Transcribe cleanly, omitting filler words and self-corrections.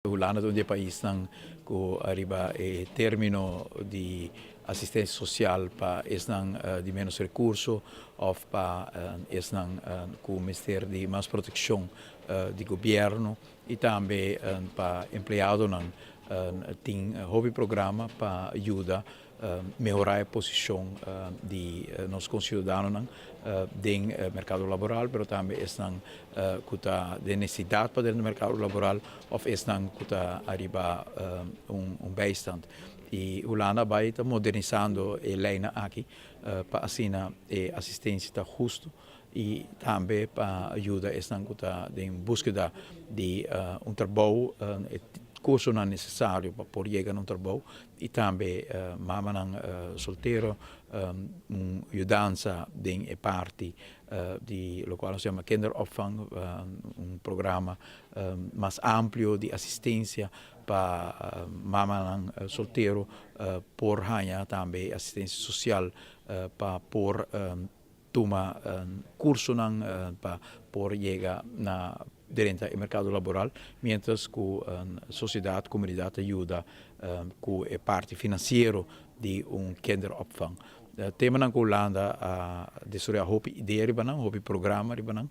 Hulanda ta un di e paisnan ku ariba e término di asistensia sosial pa esnan di ménos rekurso òf pa esnan ku mester di mas protekshon di gobièrnu i tambe pa empleadonan tin hopi programa pa yuda mehorá e posishon di nos konsiudadanonan den merkado laboral, pero tambe esnan ku ta den nesesidat pa den merkado laboral òf esnan ku ta ariba un bijstand. I Hulanda bai ta modernisando e leinan aki pa asina e asistensia ta hustu i tambe pa yuda esnan ku ta den búskeda di un trabou, e kursonan nesesario pa por yega na un trabou i tambe mamanan soltero un yudansa den e parti di lokual nos yama kinderopvang, un programa mas amplio di asistensia pa mamanan soltero por haña tambe asistensia sosial pa por tuma kursonan pa por yega na drenta e merkado laboral, mientras ku sosiedat, komunidat ta yuda ku e parti finansiero di un kinderopvang. Temanan ku Hulanda a desaroyá hopi idea riba nan, hopi programa riba nan.